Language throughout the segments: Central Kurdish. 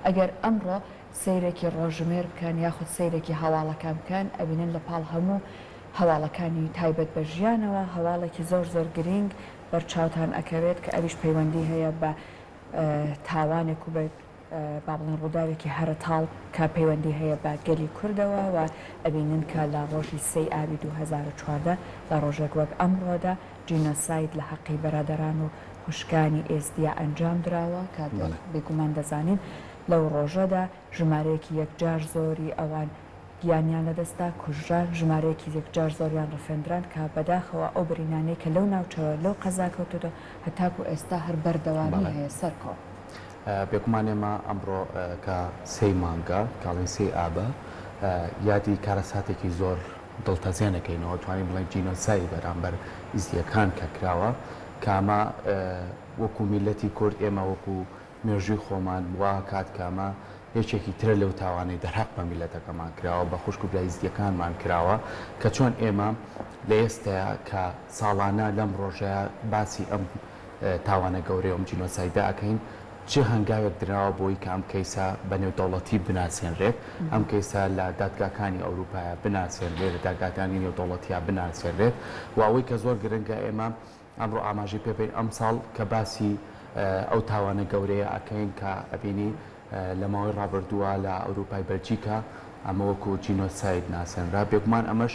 ئەگەر ئەمڕۆ سەیرێکی ڕۆژژمێر بکەن یاخود سەیرێکی هەواڵەکان بکەن ئەبینن لە پاڵ هەموو هەواڵەکانی تایبەت بە ژیانەوە هەواڵێکی زۆر زۆر گرینگ بەرچاوتان ئەکەوێت کە ئەویش پەیوەندی هەیە بە تاوانێک و بە با بڵێن ڕووداوێکی هەرە تاڵ کە پەیوەندی هەیە بە گەلی کوردەوە و ئەبینن کە لە ڕۆژی سێی ئابی 2014 لە ڕۆژێک وەک ئەمڕۆدا جینۆساید لە حەقی بەرادەران و خوشکانی ئێزدیا ئەنجام دراوە کە بێگومان دەزانین لەو ڕۆژەدا ژمارەیەکی یەکجار زۆری ئەوان گیانیان لەدەستدا، کوژران، ژمارەیەکی یەکجار زۆریان ڕفێندران کە بەداخەوە ئەو برینانەی کە لەو ناوچەوە لەو قەزا کەوتۆتەوە هەتاکو ئێستا هەر بەردەوامی هەیە. سەرکۆ. بێگومان ئێمە ئەمڕۆ کە سێی مانگە، کە ئەڵێین سێی ئابە، یادی کارەساتێکی زۆر دڵتەزێن ئەکەینەوە، توانین بڵێین جینۆساید بەرامبەر ئیزدییەکان کە کراوە، کە ئەمە وەکو میللەتی کورد ئێمە وەکو مێژووی خۆمان وا ئەکات کە ئەمە یەکێکی ترە لەو تاوانەی دەرهەق بە میللەتەکەمان کراوە، بە خوشک و برا ئیزدییەکانمان کراوە، کە چۆن ئێمە لە ئێستەیا کە ساڵانە لەم ڕۆژەیا باسی ئەم تاوانە گەورەیە و ئەم جینۆسایدە ئەکەین، چ هەنگاوێک دراوە بۆی کە ئەم کەیسە بە نێودەوڵەتی بناسێنرێت، ئەم کەیسە لە دادگاکانی ئەوروپایا بناسێنرێت، لە دادگاکانی نێودەوڵەتیا بناسێنرێت و ئەوەی کە زۆر گرنگە ئێمە ئەمڕۆ ئاماژەی پێ بەین ئەمساڵ کە باسی ئەو تاوانە گەورەیە ئەکەین کە ئەبینی لە ماوەی ڕابردووە لە ئەوروپای بەلجیکا ئەمە وەکو جینۆساید ناسێنرا بێگومان ئەمەش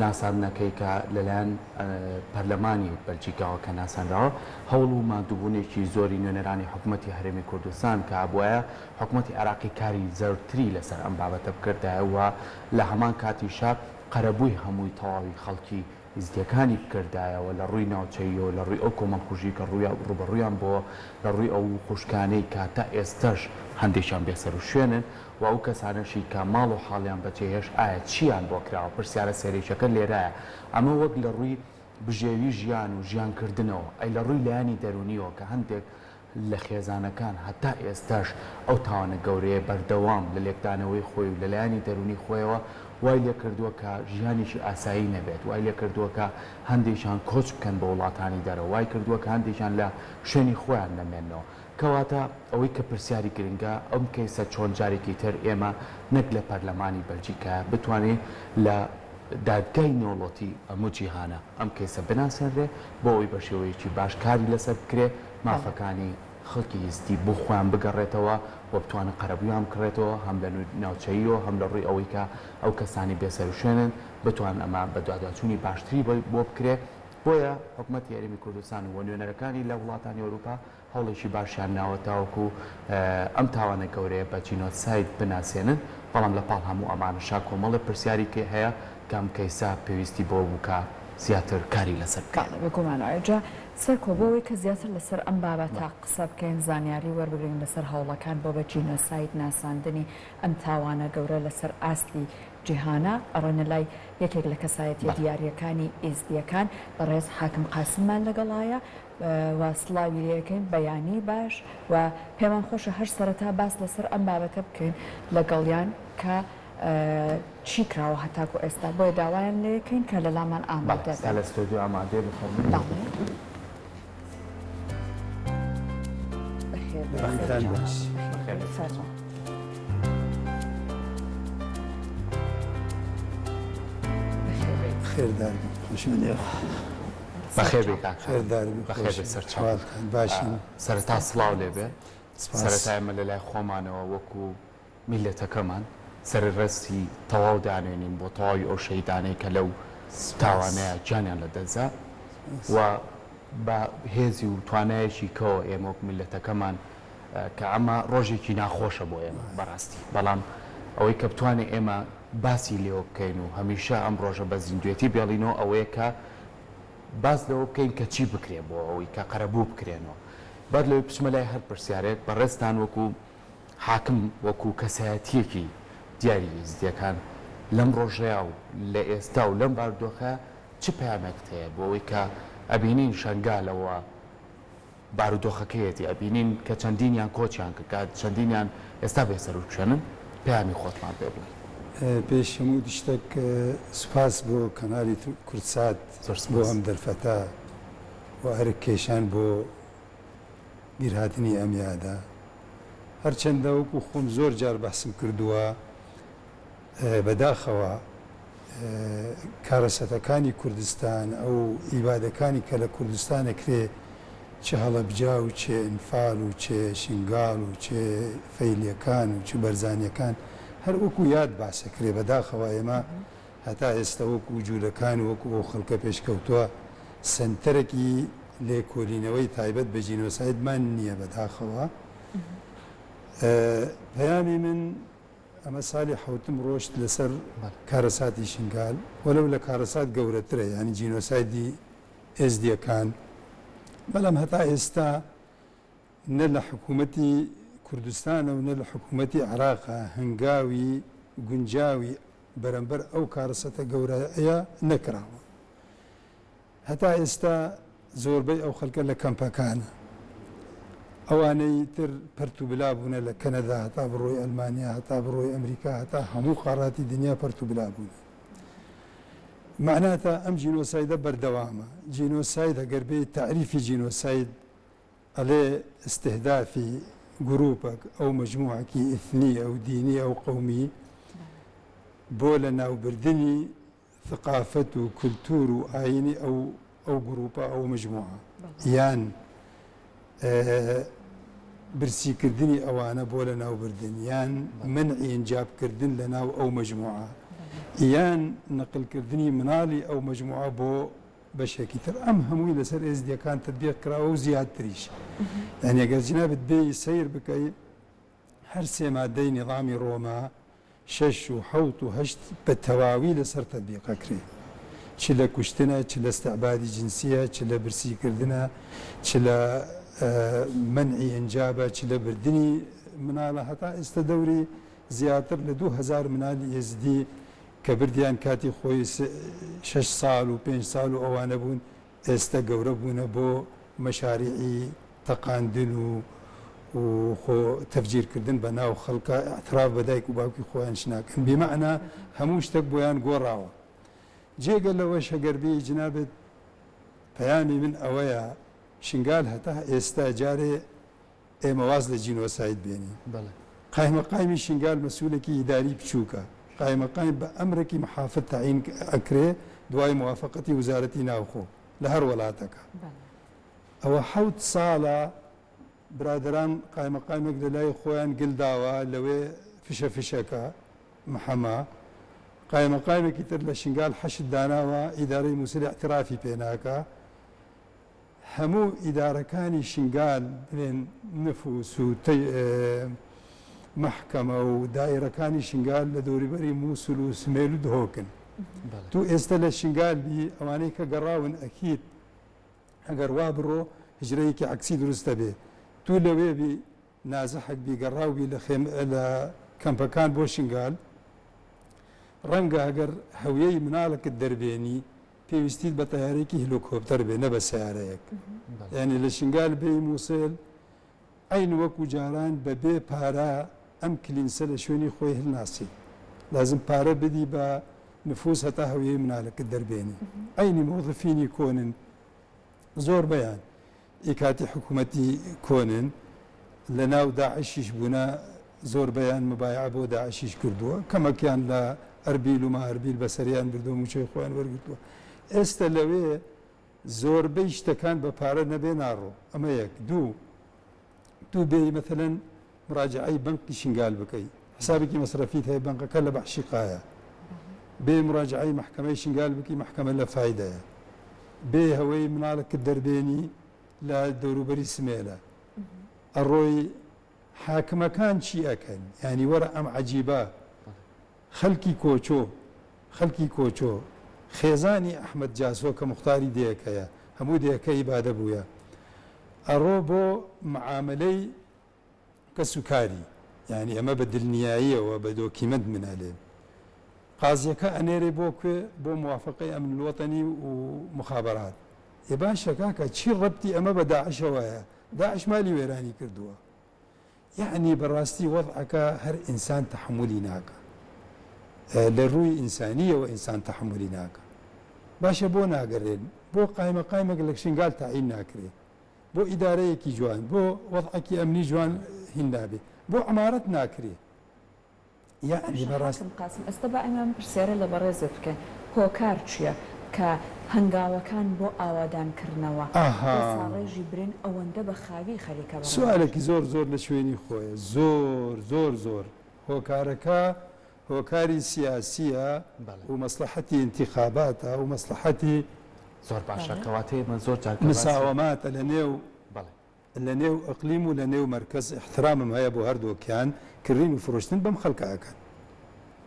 ناساندنەکەی کە لەلایەن پەرلەمانی بەلجیکاوە کە ناسێنراوە هەوڵ و ماندووبوونێکی زۆری نوێنەرانی حکومەتی هەرێمی کوردستان کە ئەبوایە حکومەتی عێراقی کاری زۆرتری لەسەر ئەم بابەتە بکردایە و لە هەمان کاتیشا قەرەبووی هەمووی تەواوی خەڵکی ئیزدیەکانی بکردایەوە لە ڕووی ناوچەییەوە، لە ڕووی ئەو کۆمەڵکوژی کە ڕوویا ڕووبەڕوویان بۆوە، لە ڕووی ئەو خوشکانەی کە تا ئێستەش هەندێکیان بێسەروشوێنن و ئەو کەسانەشی کە ماڵ و حاڵیان بەجێهێشت ئایا چییان بۆ کراوە؟ پرسیارە سەرەکیەکە لێرایە. ئەمە وەک لە ڕووی بژێوی ژیان و ژیانکردنەوە، ئەی لە ڕووی لایەنی دەروونیەوە کە هەندێک لە خێزانەکان هەتا ئێستاش ئەو تاوانە گەورەیە بەردەوام لە لێکدانەوەی خۆی و لە لایەنی دەروونی خۆیەوە وای لێکردووە کە ژیانێکی ئاسایی نەبێت، وای لێکردووە کە هەندێکیان کۆچ بکەن بۆ وڵاتانی دەرەوە، وای کردووە کە هەندێکیان لە شوێنی خۆیان نەمێننەوە. کەواتە ئەوەی کە پرسیاری گرنگە ئەم کەیسە چۆن جارێکی تر ئێمە نەک لە پەرلەمانی بەلجیکایە بتوانین لە دادگای نێوڵەتی هەموو جیهانە ئەم کەیسە بناسێنرێ بۆ ئەوەی بە شێوەیەکی باش کاری لەسەر بکرێ مافەکانی خەڵکی ئیزدی بۆ خۆیان بگەڕێتەوە و بتوانن قەرەبوویان بکڕێتەوە هەم لە ناوچەییەوە هەم لە ڕووی ئەوەی کە ئەو کەسانەی بێسەروشوێنن بتوانن ئەمە بەدواداچوونی باشتری بۆ بکرێ بۆیە حکومەتی هەرێمی کوردستان و نوێنەرەکانی لە وڵاتانی ئەوروپا هەوڵێکی باشیان ناوە تاوەکو ئەم تاوانە گەورەیە بە جینۆساید بناسێنن، بەڵام لە پاڵ هەموو ئەمانەشا کۆمەڵێ پرسیاری هەیە کە ئەم کەیسە پێویستی بەوە بوو کە زیاتر کاری لەسەر بکرێت. بەڵێ بێگومان. جا سەرکۆ بۆ ئەوەی کە زیاتر لەسەر ئەم بابەتە قسە بکەین، زانیاری وەربگرین لەسەر هەوڵەکان بۆ بە جینۆساید ناساندنی ئەم تاوانە گەورە لەسەر ئاستی جیهانە، ئەڕۆینە لای یەکێک لە کەسایەتیە دیاریەکانی ئێزدیەکان، بەڕێز حاکم قاسممان لەگەڵایە. و سڵاوی لێکەین بەیانی باش و پێمان خۆشە هەر سەرەتا باس لەسەر ئەم بابەتە بکەین لەگەڵیان کە چی کراوە هەتاکو ئێستا بۆیە داوایان لێکەین کە لەلامان ئامادە بن. لە ستۆدیۆ ئامادەیە بفەرموون. بەڵێ. بەخێر بێن. بەخێرتان باش. بەخێر بێن. فەرموو. بەخێر بێیت. خێردار بن. خۆشم لێوە. بەخێر بێی کاک خێر داربی بەخێر بێ سەرچاو باشین سەرەتا سڵاو لێ بێ سەرەتا ئێمە لە لای خۆمانەوە وەکو میللەتەکەمان سەری ڕێزی تەواو دانێنین بۆ تەواوی ئەو شەهیدانەی کە لەو تاوانەیە گیانیان لە دەستدا و بە هێزی و توانایەکی کەوە ئێمە وەک میللەتەکەمان کە ئەمە ڕۆژێکی ناخۆشە بۆ ئێمە بەڕاستی بەڵام ئەوەی کە بتوانێ ئێمە باسی لێوە بکەین و هەمیشە ئەم ڕۆژە بە زیندوێتی بێڵینەوە ئەوەیە کە باس لەوە بکەین کە چی بکرێ بۆ ئەوەی کە قەرەبوو بکرێنەوە. بەر لەوەی بچمە لای هەر پرسیارێک، بەڕێزتان وەکو حاکم، وەکو کەسایەتییەکی دیاری ئێزدییەکان لەم ڕۆژەیا و لە ئێستا و لەم بارودۆخەیا چ پەیامێکت هەیە بۆ ئەوەی کە ئەبینین شەنگالەوە بارودۆخەکەیەتی ئەبینین کە چەندینیان کۆچیان کرد کە چەندینیان ئێستا بێ سەروشوێنن پەیامی خۆتمان پێ بڵێ. پێش هەموو شتەک سوپاس بۆ کەنالی کوردسات زۆر بۆ سوپاس. ئەم دەرفەتە و ئەرک کێشان بۆ بیرهاتنی ئەم یادە. هەرچەندە وەکو خۆم زۆر جار بەحسم کردووە بەداخەوە کارەسەتەکانی کوردستان ئەو ئیبادەکانی کە لە کوردستان ئەکرێ چ هەڵەبجە و چ ئەنفال و چ شنگال و چ فەیلیەکان و چ بەرزانیەکان هەر وەکو یاد باس ئەکرێ بەداخەوە ئێمە هەتا ئێستا وەکو جولەکان و وەکو ئەو خەڵکە پێشکەوتوە سەنتەرەکی لێکۆلینەوەی تایبەت بە جینۆسایدمان نیە بەداخەوە پەیامی من ئەمە سالی حەوتم ڕۆشت لەسەر کارەساتی شنگال وەلەو لە کارەسات گەورەترە یانی جینۆسایدی ئێزدیەکان بەڵام هەتا ئێستا نە لە حکوومەتی کوردستانە و نە لە حکوومەتی عێراقە هەنگاوی گونجاوی بەرەمبەر ئەو کارەسەتە گەورەیە نەکراوە. هەتا ئێستا زۆربەی ئەو خەلکە لە کەمپەکانە. ئەوانەی تر پەرت و بلا بوونە لە کەنەدا هەتا بڕۆی ئەلمانیا هەتا بڕۆی ئەمریکا هەتا هەموو قاڕاتی دنیا پەرت و بلا بوونە. مەعناتا ئەم جینۆسایدە بەردەوامە. جینۆساید ئەگەر بێی تەعریفی جینۆساید ئەڵێ ئیستهدافی گروپەک ئەو مەجموعەکی ئیثنی ئەو دینی ئەو قەومی بۆ لە ناوبردنی ثقافەت و کولتور و ئاینی ئەو ئەو گروپە ئەو مەجموعە یان برسیکردنی ئەوانە بۆ لە ناوبردن یان مەنعی ئینجابکردن لە ناو ئەو مەجموعە یان نەقلکردنی مناڵی ئەو مەجموعە بۆ بەشێکی تر ئەم هەمووی لەسەر ئێزدیەکان تەتبیق کراوە و زیاتریش یانی ئەگەر جنابت بێی سەیر بکەی هەر سێ مادەی نیظامی ڕۆما شەش و حەوت و هەشت بە تەواوی لەسەر تەتبیق ئەکرێ چ لە کوشتنە چ لە استعبادی جنسیە چ لە برسیکردنە چ لە مەنعی ئینجابە چ لە بردنی مناڵە هەتا ئێستا دەوری زیاتر لە 2000 منالی ئێزدی کە بردیان کاتی خۆی شەش ساڵ و پێنج ساڵ و ئەوانە بوون ئێستە گەورە بوونە بۆ مەشاریعی تەقاندن و و خۆ تەفجیر کردن بە ناو خەڵکا ئیعتراف بە دایک و باوکی خۆیانش ناکەن بیمەعنا هەموو شتەک بۆیان گۆڕاوە جێگە لەوەش ئەگەر بێی جنابت پەیامی من ئەوەیە شنگال هەتا ئێستا جارێ ئێمە واز لە جینۆساید بێنین. بەڵێ. قایمەقایمی شنگال مەسولێکی ئیداری بچوکە. قایمەقایم بە ئەمرێکی محافز تەعین ئەکرێ دوای موافەقەتی وزارەتی ناوخۆ لە هەر وەلاتەکە. ئەوە حەوت ساڵە برادەران قایمەقایمێک لە لای خۆیان گل داوە لەوێ فشە فشەکە محەمە. قایمەقایمێکی تر لە شنگال حەشد داناوە ئیدارەی موسل ئیعترافی پێ ناکا. هەموو ئیدارەکانی شنگال بلێن نفوس و مەحکەمە و دائیرەکانی شنگال لە دەوروبەری موسل و سمێل و دهۆکن. تو ئێستە لە شنگال بی ئەوانەی کە گەڕاون ئەکید ئەگەر وا بڕۆ هجرەیەکی عەکسی دروست دەبێ. تو لەوێ بی نازحک بی گەڕاو بی لە خێم لە کەمپەکان بۆ شنگال ڕەنگە ئەگەر هەویەی مناڵەکت دەربێنی پێویستیت بە تەیارەیەکی هلۆکۆپتەر بێ نە بە سەیارەیەک یانی لە شنگال بێی موسێل عەین وەکو جاران بە بێ پارە ئەم کلینسە لە شوێنی خۆی هەلناسی لازم پارە بدی بە نفوس هەتا هەویەی منالەکت دەربێنی عەینی مۆزفینی کۆنن زۆربەیان ئی کاتی حکومەتی کۆنن لە ناو داعشیش بوونە زۆربەیان مبایعە بۆ داعشیش کردووە کەمەکیان لە ئەربیل و ماهربیل بەسەریان بردووە موچەی خۆیان وەرگرتووە ئێستە لەوێ زۆربەی شتەکان بە پارە نەبێ ناڕۆ ئەمە یەک دوو تو بێی مەتەلەن مراجعەی بەنقی شنگال بکەی حسابێکی مەسرەفیت هەیە بەنقەکە لە بەعشیقایە بێ مراجعەی مەحکەمەی شنگال بکی مەحکەمە لە فایدەیە بێ هەوەی مناڵەکت دەربێنی لە دەوروبەری سمێلە ئەڕۆی حاکمەکان چی ئەکەن یانی وەرە ئەم عەجیبە خەلکی کۆچۆ خەلکی کۆچۆ خێزانی ئەحمەد جاسۆ کە موختاری دێیەکەیە هەموو دێیەکە ئیبادە بوویە ئەڕۆ بۆ معامەلەی کەس و کاری یانی ئەمە بە دلنیاییەوە بە دۆکیمەنت من ئەلێم قازیەکە ئەنێرێ بۆ کوێ بۆ موافقەی ئەمن الوطنی و مخابرات ئێ باشە کاکە چی ڕەبتی ئەمە بە داعشەوە هەیە داعش مالی وێرانی کردووە یەعنی بەڕاستی وەزعەکە هەر ئینسان تەحەمولی ناکا لە ڕووی ئینسانیەوە ئینسان تەحەمولی ناکا باشە بۆ ناگەرێن بۆ قایمە قایمێک لە شنگال تەعین ناکرێ بۆ ئیدارەیەکی جوان بۆ وەزعەکی ئەمنی جوان هین نابێ. بۆ عمارەت ناکرێ؟ یەعنی باشە بەڕاست. حاکم قاسم ئێستا با ئێمە ئەم پرسیارە لە بەڕێزت بکەین هۆکار چیە کە هەنگاوەکان بۆ ئاوادان کردنەوە بۆ ئەها. ساڕێژی برین ئەوەندە بە خاوی خەریکە بەڕێوە سوالێکی دەچن؟ زۆر زۆر لە شوێنی خۆیە زۆر زۆر زۆر هۆکارەکە هۆکاری سیاسیە بەڵێ. و مەسڵەحەتی ئینتیخاباتە و مەسڵەحەتی. زۆر باشە بەڵێ. کەواتە ئێمە زۆر جار کە باسی. مساوەماتە لە نێو. بەڵێ. لە نێو ئەقلیم و لە نێو مەرکەز ئیحترامم هەیە بۆ هەردووکیان، کڕین و فرۆشتن بەم خەڵکە ئەکەن.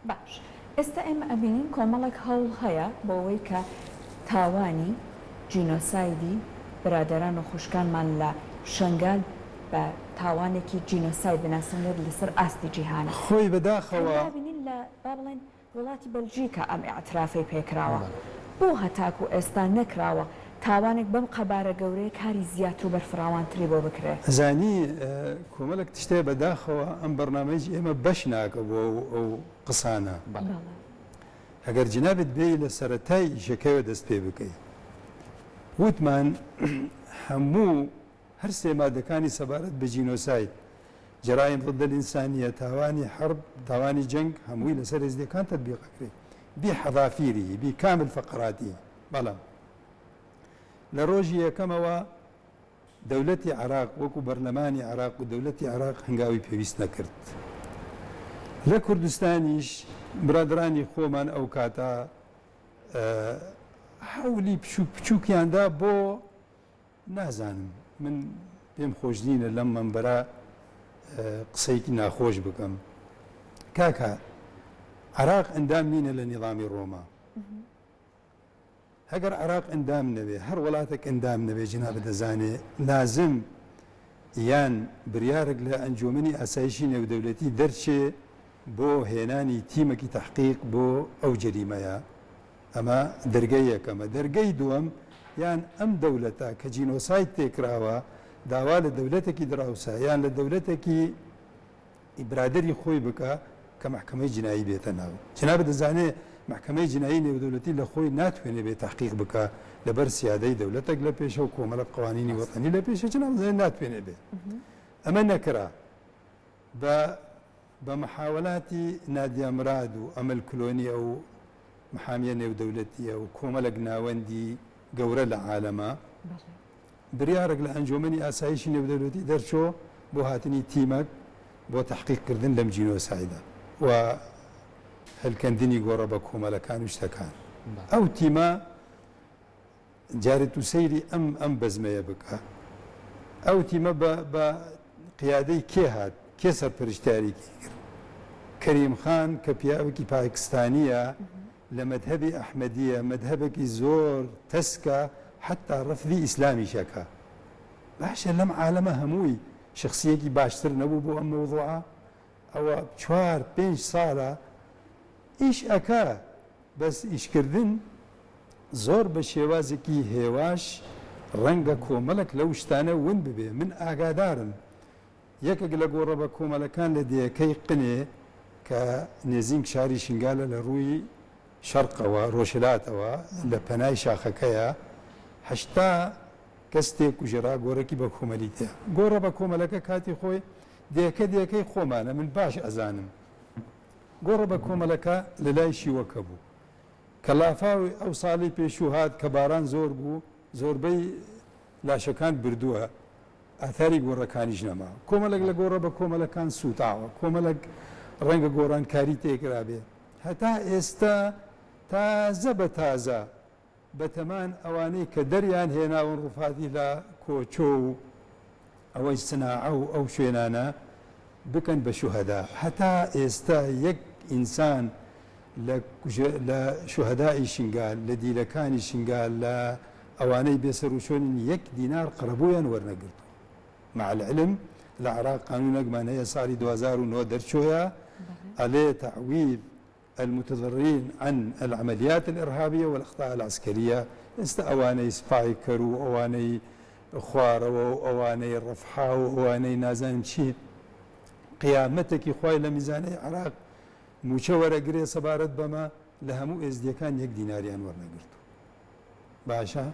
باش ئێستا ئێمە ئەبینین کۆمەڵێک هەوڵ هەیە بۆ ئەوەی کە تاوانی جینۆسایدی برادەران و خوشکانمان لە شەنگال بە تاوانێکی جینۆساید بناسێنرێت لەسەر ئاستی جیهانا. خۆی بەداخەوە. ئێمە ئەبینین لە با بڵێین وڵاتی بەلجیکا ئەم ئیعترافەی پێکراوە، بۆ هەتاکو ئێستا نەکراوە تاوانێک بەم قەبارە گەورەیە کاری زیاتر و بەرفراوانتری بۆ بکرێ؟ ئەزانی کۆمەلێک تشت هەیە بەداخەوە ئەم بەرنامەیش ئێمە بەش ناکە بۆ ئەو قسانە. ئەگەر جنابت بێی لە سەرەتای ئیشەکەوە دەست پێ بکەی وتمان هەموو هەر سێ مادەکانی سەبارەت بە جینۆساید، جرائم ضد الانسانیە، تاوانی حرب، تاوانی جەنگ هەمووی لەسەر ئێزدیەکان تەتبیق ئەکرێ بحذافیره بکامل فقراته بەڵام لە ڕۆژی یەکەمەوە دەولەتی عێراق وەکو بەرلەمانی عێراق و دەولەتی عێراق هەنگاوی پێویست نەکرد لە کوردستانیش برادرانی خۆمان ئەو کاتە حەولی بچوک بچوکیاندا بۆ نازانم من پێم خۆش نینە لەم مەنبەرە قسەیەکی ناخۆش بکەم کاکە عراق ئەندام نینە لە نیڵامی ڕۆما هەگەر عراق ئەندام نەبێ هەر وڵاتێک ئەندام نەبێ جنابت دەزانێ لازم یان بریارێک لە ئەنجومەنی ئاسایشی نێودەولەتی دەرچێ بۆ هێنانی تیمەکی تحقیق بۆ ئەو جەریمەیە ئەمە دەرگەی یەکەمە. دەرگەی دووەم، یان ئەم دەولەتە کە جینۆساید تێکراوە داوا لە دەولەتێکی دراوسە یان لە دەولەتێکی برادەری خۆی بکا کە مەحکەمەی جینایی بێتە ناو. جەنابت دەزانێ مەحکەمەی جینایی نێودەولەتی لە خۆی ناتوێنێ بێ تەحقیق بکا لەبەر سیادەی دەولەتێک لە پێشە و کۆمەڵە قەوانینی وەتەنی لە پێشە جەنابت دەزانێ ناتوێنێ بێ. ئەمە نەکرا. بە بە محاوەلاتی نادیا مراد و ئەمەل کلۆنی ئەو محامیە نێودەولەتیە و کۆمەلەک ناوەندی گەورە لە عالەما بریارەک لە ئەنجۆمەنی ئاسایشی نێودەولەتی دەرچۆ بۆ هاتنی تیمەک بۆ تەحقیق کردن لەم جینۆسایدە و هەلکەندنی گۆڕە بە کۆمەلەکان و شتەکان ئەو تیمە جارێ تو سەیری ئەم ئەم بەزمەیە بکە ئەو تیمە بە بە قیادەی کێ هات کێ سەرپەرشتیاریکی کرد کەریم خان کە پیاوێکی پاکستانیە لە مەدهەبی ئەحمەدیە مەدهەبێکی زۆر تەسکە حتا ڕەفزی ئیسلامیشەکە باشە لەم عالەمە هەمووی شخصیەکی باشتر نەبوو بۆ ئەم مەوزوعە ئەوە چوار پێنج ساڵە ئیش ئەکا بەس ئیشکردن زۆر بە شێوازێکی هێواش ڕەنگە کۆمەڵێک لەو شتانە ون ببێ من ئاگادارم یەکێک لە گۆڕە بە کۆمەلەکان لە دێیەکەی قنێ کە نێزینک شاری شنگالە لە ڕووی شەرقەوە ڕۆژهلاتەوە لە پەنای شاخەکەیە 80 کەس تێکوژرا گۆڕێکی بە کۆمەلی تێ گۆڕە بە کۆمەلەکە کاتی خۆی دێکە دێکەی خۆمانە من باش ئەزانم گۆڕە بە کۆمەلەکە لە لای شیوەکە بوو کە لافاوی ئەو ساڵی پێشوو هات کە باران زۆر بوو زۆربەی لاشەکان بردووە ئاثاری گۆڕەکانیش نەما کۆمەلێک لە گۆڕە بە کۆمەلەکان سووتاوە کۆمەلێک ڕەنگە گۆڕانکاری تێکرابێ هەتا ئێستا تازە بە تازە بەتەمان ئەوانەی کە دەریان هێناون ڕوفاتی لە کۆچۆ و ئەوەی سناعە و ئەو شوێنانە بکەن بە شوهەدا هەتا ئێستا یەک ئینسان لە لە شوهەدائی شنگال لە دیلەکانی شنگال لە ئەوانەی بێ سەروشۆنین یەک دینار قەرەبوویان وەرنەگرتووە مع العلم لە عێراق قانونێکمان هەیە ساڵی 2009 دەرچۆیە ئەلێ تعویض المتضررین عن العملیات الارهابیە والاخطاء العسکریە ئێستا ئەوانەی سپایکەر و ئەوانەی خوارەوە و ئەوانەی ڕەفحا و ئەوانەی نازانم چی قیامەتێکی خوای لە میزانەی عێراق موچە وەرەگرێ سەبارەت بەمە لە هەموو ئێزدیەکان یەک دیناریان وەرنەگرتوو باشە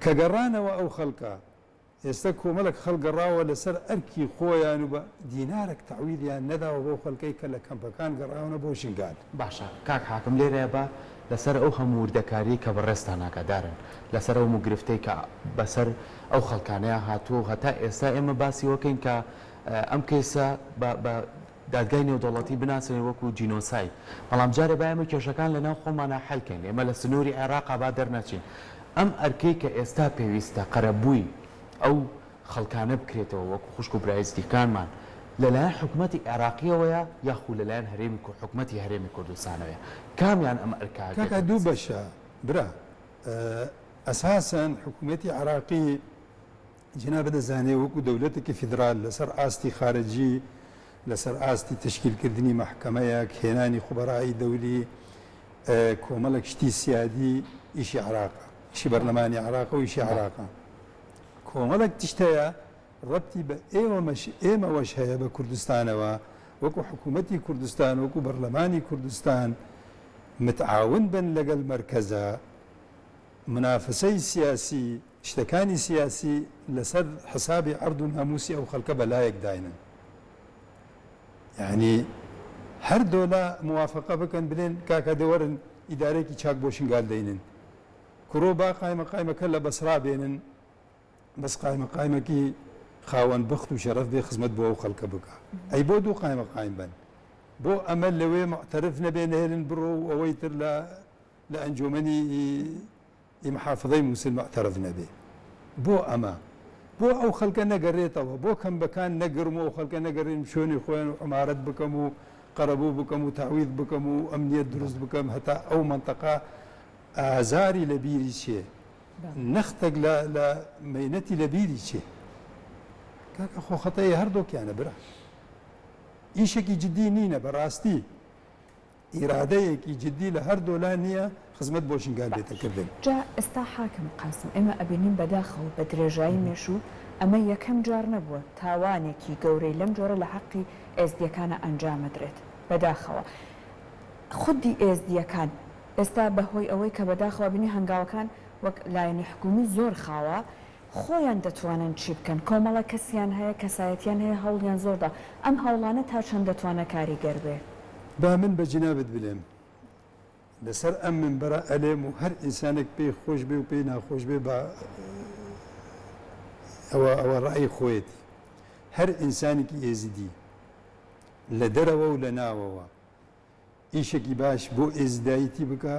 کە گەڕانەوە ئەو خەڵکە. ئێستا کۆمەڵێک خەڵک گەڕاوە لەسەر ئەرکی خۆیان و بە دینارێک تەعویدیان نەداوە بەو خەڵکەی کە لە کەمپەکان گەڕاونە بۆ شنگال. باشە کاک حاکم لێرەیا با لەسەر ئەو هەموو وردەکاریەی کە بەڕێزتان ئاگادارن لەسەر ئەو هەموو گرفتەی کە بەسەر ئەو خەڵکانەیا هاتووە و هەتا ئێستا ئێمە باسی ئەوە کەین کە ئەم کەیسە بە بە دادگای نێودەوڵەتی بناسێنین وەکو جینۆساید بەڵام جارێ با ئێمە کێشەکان لەناو خۆمانا حەل کەین ئێمە لە سنووری عێراقا با دەرنەچین ئەم ئەرکەی کە ئێستا پێویستە قەرەبووی ئەو خەڵکانە بکرێتەوە وەکو خوشک و برا ئێزدیەکانمان لەلایەن حکومەتی عێراقیەوەیە یاخو لەلایەن هەرێمی حکومەتی هەرێمی کوردستانەوەیە کامیان ئەم ئەرکە کاکە ئەگرێتە دوو دەست؟ بەشە برا ئەساسەن حکومەتی عێراقی جەنابت دەزانێ وەکو دەولەتێکی فیدرال لەسەر ئاستی خارجی، لەسەر ئاستی تەشکیلکردنی مەحکەمەیەک، هێنانی خوبەرائی دەولی، کۆمەڵێک شتی سیادی ئیشی عێراقە، ئیشی بەرلەمانی عێراقە و ئیشی عێراقە. کۆمەڵێک تشت هەیە ڕەبتی بە ئێوەمەش ئێمەوەش هەیە بە کوردستانەوە، وەکو حکوومەتی کوردستان، وەکو بەرلەمانی کوردستان متعاون بن لەگەڵ مەرکەزە، منافسەی سیاسی، شتەکانی سیاسی لەسەر حسابی عەرد و ناموسی ئەو خەلکە بەلایەک داینن یانی هەر دۆلا موافقە بکەن بلێن کاکە دە وەرن ئیدارەیەکی چاک بۆ شنگال دەینن کوڕۆ با قایمە قایمەکە لە بەسرا بێنن بەس قایمە قایمەکی خاوەن بەخت و شەرەف بێ خزمەت بۆ ئەو خەڵکە بکە ئەی بۆ دوو قایمە قایم بن بۆ ئەمە لەوێ معتەرف نەبێ نەهێلن بڕۆ و ئەوەی تر لە لە ئەنجۆمەنی ی محافظەی موسل معتەرف نەبێ بۆ ئەمە بۆ ئەو خەلکە نەگەرێتەوە بۆ کەمبەکان نەگرم و ئەو خەلکە نەگەرێنم شوێنی خۆیان و عمارەت بکەم و قەرەبوو بکەم و تەعویض بکەم و ئەمنیەت دروست بکەم هەتا ئەو مەنتەقە ئازاری لە بیری چێ نەختێک لە لە مەینەتی لە بیری چێ کاکە خۆ خەتەی هەردووکیانە برا ئیشێکی جدی نینە بەڕاستی ئیرادەیەکی جدی لە هەردۆلا نیە خزمەت بۆ شنگال بێتە کردن. جا ئێستا حاکم قاسم ئێمە ئەبینین بەداخەوە بە درێژایی مێژوو ئەمە یەکەم جار نەبووە تاوانێکی گەورەی لەم جۆرە لە حەقی ئێزدیەکانا ئەنجام ئەدرێت بەداخەوە خودی ئێزدیەکان ئێستا بە هۆی ئەوەی کە بەداخەوە ئەبینی هەنگاوەکان وەک لایەنی حکومی زۆر خاوە خۆیان دەتوانن چی بکەن؟ کۆمەڵە کەسیان هەیە، کەسایەتیان هەیە، هەوڵیان زۆر دا. ئەم هەوڵانە تا چەند دەتوانێ کاریگەر بێ؟ با من بە جنابت بلێم، لەسەر ئەم منبەرە ئەلێم و هەر ئینسانێک پێی خۆش بێ و پێی ناخۆش بێ با ئەوە ئەوە ڕەئی خۆیەتی. هەر ئینسانێکی ئێزیدی لە دەرەوە و لە ناوەوە ئیشێکی باش بۆ ئێزیدایتی بکا،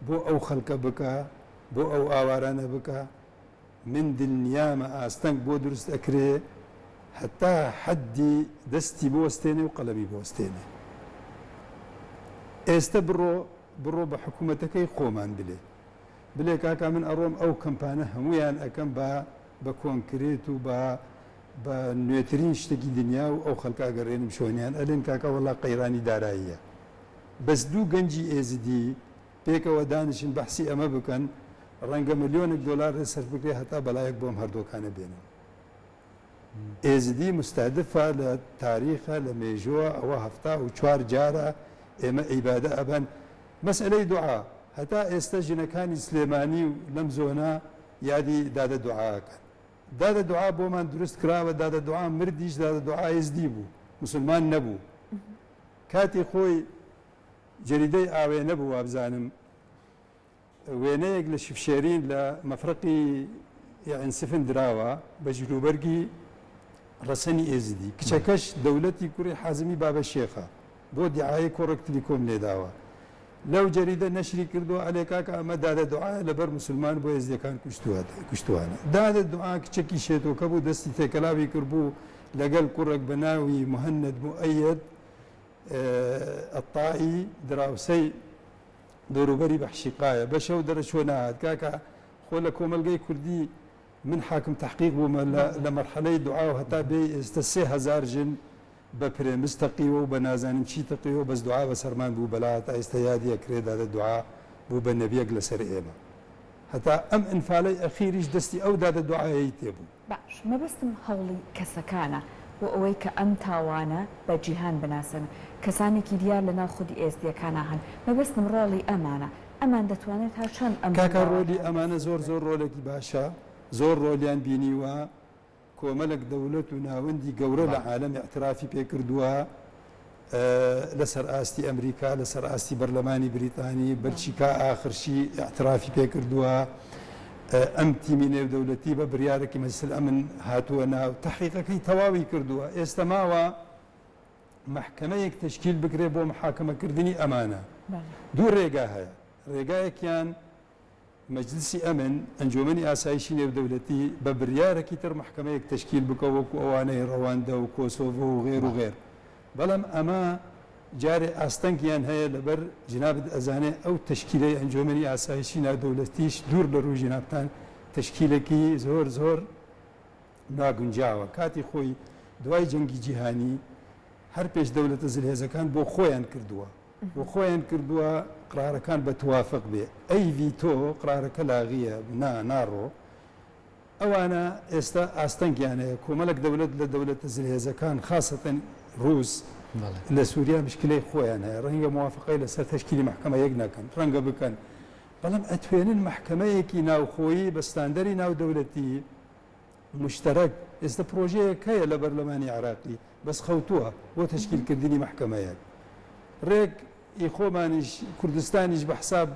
بۆ ئەو خەلکە بکا، بۆ ئەو ئاوارانە بکا، من دلنیامە ئاستەنگ بۆ دروست ئەکرێ هەتا حەدی دەستی بوەستێنێ و قەلەمی بوەستێنێ. ئێستە بڕۆ بڕۆ بە حکومەتەکەی خۆمان بلێ بلێ کاکا من ئەڕۆم ئەو کەمپانە هەموویان ئەکەم بە بە کۆنکرێت و بە بە نوێترین شتێکی دنیا و ئەو خەلکە ئەگەرێنم شۆنیان ئەلێن کاکە وەڵا قەیرانی داراییە بەس دوو گەنجی ئێزدی پێکەوە دانیشن بەحسی ئەمە بکەن ڕەنگە ملیۆنێک دۆلار لێ سەرف بکرێ هەتا بەلایەک بۆم هەردۆکانە بێنن ئێزدی مستهدفە لە تاریخە لە مێژووە ئەوە 74 جارە ئێمە عیبادە ئەبەن مەسئلەی دوعا هەتا ئێستا ژنەکانی سلێمانی و لەم زۆنە یادی دادە دوعاکەن دادە دوعا بۆمان دروست کراوە دادە دوعا مردیش دادە دوعا ئێزدی بوو موسڵمان نەبوو کاتی خۆی جەریدەی ئاوێنە بوو وابزانم وێنەیەک لە شفشێرین لە مەفرەقی عینسفن دراوە بە جلوبەرگی ڕەسەنی ئێزیدی کچەکەش دەولەتی کوڕی حازمی بابە شێخە بۆ دیعایەی کۆڕەک تلیکۆم لێداوە لەو جەریدە نەشری کردووە ئەلێ کاکە ئەمە دادە دوعایە لەبەر موسلمان بۆ ئێزدیەکان کوشتوانە دادە دوعا کچەکی شێتۆکە بوو دەستی تێکەلاوی کردبوو لەگەل کوڕێک بە ناوی مهند موئەیەد الطائی دراوسەی دەوروبەری بەحشیقایە بەشەو دەرەچووە ناهات کاکە خۆ لە کۆمەلگەی کوردی من حاکم تەحقیق بوومە لە مەرحەلەی دوعا و هەتا بێی ئێستە 3000 ژن بە پرێمز تەقیوە و بە نازانم چی تەقیوە بەس دوعا بەسەرمان بوو بەلا هەتا ئێستا یادی ئەکرێ دادە دوعا بوو بە نەبیەک لەسەر ئێمە هەتا ئەم ئەنفالەی ئەخیریش دەستی ئەو دادە دوعایەی تێبوو. باش مەبەستم هەوڵی کەسەکانە بۆ ئەوەی کە ئەم تاوانە بە جیهان بناسێنن کەسانێکی دیار لە ناو خودی ئێزدیەکانا هەن مەبەستم ڕۆڵی ئەمانە ئەمان دەتوانێت تا چەند ئەم کاکە هەنگاوانە ڕۆلی ئەمانە زۆر بەدەست زۆر ڕۆلێکی باشە زۆر ڕۆلیان بینیوە. کۆمەلەک دەولەت و ناوەندی گەورە لە عالەم ئیعترافی پێ کردووە لەسەر ئاستی ئەمریکا لەسەر ئاستی بەرلەمانی بریتانی بەلچیکا ئاخرشی ئیعترافی پێ کردووە ئەم تیمی نێودەولەتی بە بریارێکی مجلس الامن هاتووە ناو تەحقیقەکەی تەواوی کردووە ئێستا ماوە مەحکەمەیەک تەشکیل بکرێت بۆ محاکەمەکردنی ئەمانە. دوو رێگا هەیە، رێگایەکیان مەجلسی ئەمن، ئەنجۆمەنی ئاسایشی نێودەولەتی، بە بریارەکی تر مەحکەمەیەک تەشکیل بکە وەکو ئەوانەی رەواندە و کۆسۆڤۆ و غێر و غێر. بەڵام ئەمە جارێ ئاستەنگیان هەیە لەبەر جنابت ئەزانێ ئەو تەشکیلەی ئەنجۆمەنی ئاسایشی ناودەولەتیش دوور لە رووی جنابتان تەشکیلێکی زۆر زۆر ناگونجاوە. کاتی خۆی دوای جەنگی جیهانی هەر پێش دەولەتە زلهێزەکان بۆ خۆیان کردووە بۆ خۆیان کردووە قرارەکان بە توافق بێ ئەی ڤیتۆ قرارەکە لاغیە نا ناڕۆ ئەوانە ئێستا ئاستەنگیان هەیە کۆمەلک دەولەت لە دەولەتە زلهێزەکان خاسەتەن رووس لە سووریا مشکلەی خۆیان هەیە ڕەنگە موافقەی لەسەر تەشکیلی مەحکەمە یەک نەکەن ڕەنگە بکەن بەڵام ئەتوێنن مەحکەمەیەکی ناوخۆیی بە ستاندەری ناودەولەتی مشتەرەک، ئێستا پرۆژەیەک هەیە لە بەرلەمانی عێراقی بەس خەوتووە بۆ تەشکیلکردنی مەحکەمەیەک ڕێک ئی خۆمانیش کوردستانیش بە حساب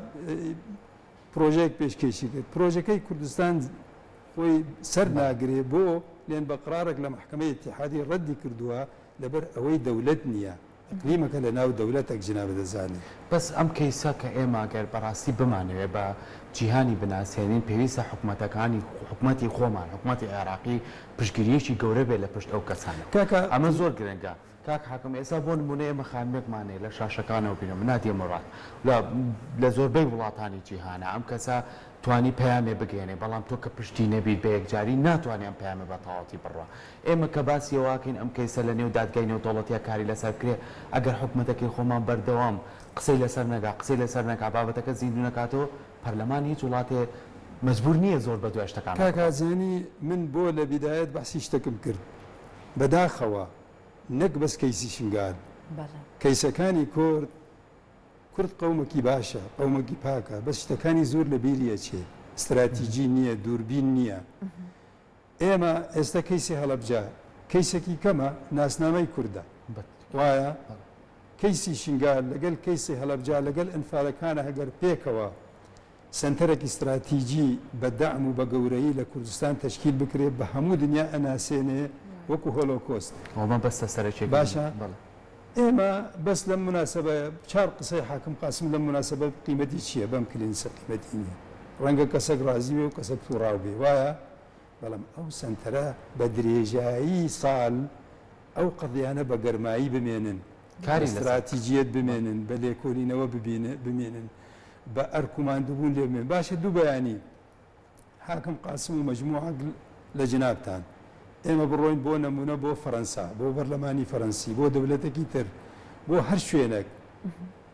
پرۆژەیەک پێشکێشی کرد پرۆژەکەی کوردستان خۆی سەر ناگرێ بۆ لێن بە قرارێک لە مەحکەمەی ئیتیحادی ڕەدی کردووە لەبەر ئەوەی دەولەت نییە ئیقلیمەکە لە ناو دەولەتەک جنابت دەزانی. بەس ئەم کەیسە کە ئێمە گەر بەڕاستی بمانەوێ بە جیهانی بناسێنین پێویستە حکومەتەکانی حکومەتی خۆمان حکومەتی عێراقی پشتگیریەکی گەورە بێت لە پشت ئەو کەسانە کاکە ئەمە زۆر گرنگە کاک حاکم ئێستا بۆ نمونە ئێمە خانمێکمان هەیە لە شاشەکانەوە بینم نادیە موراد لە لە زۆربەی وڵاتانی جیهانە ئەم کەسە توانی پەیامێ بگەیەنێ بەڵام تۆ کە پشتی نەبیت بە یەکجاری ناتوانێ ئەم پەیامە بە تەواوەتی بڕوا ئێمە کە باسی ئەوە ئەکەین ئەم کەیسە لە نێو دادگای نێودەوڵەتیا کاری لەسەر بکرێ، ئەگەر حکومەتەکەی خۆمان بەردەوام قسەی لەسەر نەکا، قسەی لەسەر نەکا، بابەتەکە زیندوو نەکاتەوە، پەرلەمانی هیچ وڵاتێ مەجبوور نییە زۆر بە دوای شتەکانا کاک بڕوا. ئەزانی من بۆ لە بیدایەت بەحسی شتەکم کرد بەداخەوە نەک بەس کەیسی شنگال بەڵێ. کەیسەکانی کورد کورد قەومەکی باشە قەومەکی پاکە بەس شتەکانی زۆر لە بیری ئەچێ ستراتیجی نییە دووربین نییە ئێمە ئێستا کەیسی هەڵەبجە کەیسەکی کەمە ناسنامەی کوردە وایە؟ کەیسی شنگال لەگەل کەیسی هەڵەبجە لەگەل ئەنفالەکانە هەگەر پێکەوە سەنتەرێکی ستراتیجی بە دەعم و بە گەورەیی لە کوردستان تەشکیل بکرێ بە هەموو دنیا ئەناسێنێ وەکو هۆلۆکۆست. ئەوە مەبەستە سەرەکیەکەی باشە ئێمە بەس لەم موناسەبە چار قسەی حاکم قاسم لەم موناسەبە قیمەتی چیە بەم کلینسە قیمەتی نیە ڕەنگە کەسەک ڕازی بێ و کەسەک توڕاو بێ وایە بەڵام ئەو سەنتەرە بە درێژایی ساڵ ئەو قەزیانە بە گەرمایی بمێنن کاری لەسەر ستراتیجیەت بمێنن بە لێکۆلینەوە بمێنن بە ئەرک و ماندووبوون لێ بمێن باشە دوو بەیانی حاکم قاسم و مەجموعەک لە جنابتان ئێمە بڕۆین بۆ نمونە بۆ فەرەنسا بۆ بەرلەمانی فەرەنسی بۆ دەولەتێکی تر بۆ هەر شوێنێک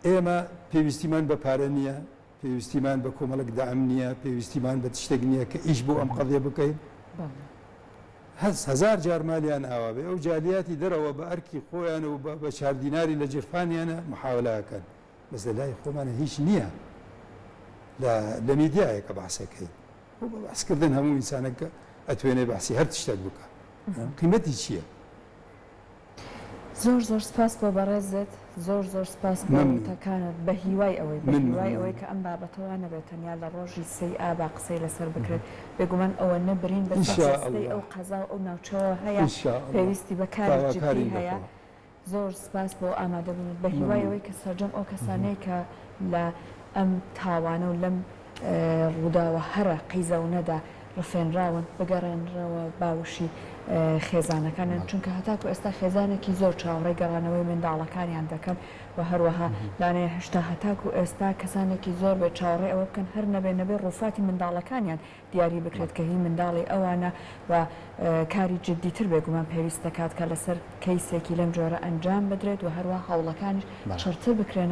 ئێمە پێویستیمان بە پارە نییە پێویستیمان بە کۆمەڵک دەعم نییە پێویستیمان بە شتێک نییە کە ئیش بۆ ئەم قەزیە بکەین هەز هەزار جار مالیان ئاوا بێ ئەو جالیاتی دەرەوە بە ئەرکی خۆیان و بە چاردیناری لە جیرفانیانە محاولە ئەکەن بەس لە لای خۆمانە هیچ نییە لە لە میدیایەکە باسەکەی بۆ بە باسکردن هەموو ئینسانەکە ئەتوێنێ باسی هەر شتێک بکە قیمەتی چییە؟ زۆر زۆر سپاس بۆ بەڕێزت زۆر زۆر سپاس بۆ وتەکانت بە هیوای ئەوەی بە هیوای ئەوەی کە ئەم بابەتە وا نەبێت تەنیا لە ڕۆژی سێی ئابا قسەی لەسەر بکرێت بێگومان ئەوە نە برین بە جەستەی ئەو قەزا و ئەو ناوچەوە هەیە پێویستی بە کاری جدی هەیە زۆر سپاس بۆ ئامادەبوونت بە هیوای ئەوەی کە سەرجەم ئەو کەسانەی کە لە ئەم تاوانە و لەم ڕووداوە هەرە قیزەونەدا ڕفێنراون بگەڕێنرەوە باوشی خێزانەکانیان چونکە هەتاکو ئێستا خێزانێکی زۆر چاوەڕێی گەڕانەوەی منداڵەکانیان دەکەن و هەروەها لانەیە هێشتا هەتاکو ئێستا کەسانێکی زۆر بێت چاوەڕێی ئەوە بکەن هەر نەبێ نەبێ ڕووفاتی منداڵەکانیان دیاری بکرێت کە هی منداڵی ئەوانە و کاری جدیتر بێگومان پێویست دەکات کە لەسەر کەیسێکی لەم جۆرە ئەنجام بدرێت و هەروەها هەوڵەکانیش چڕتر بکرێنەوە.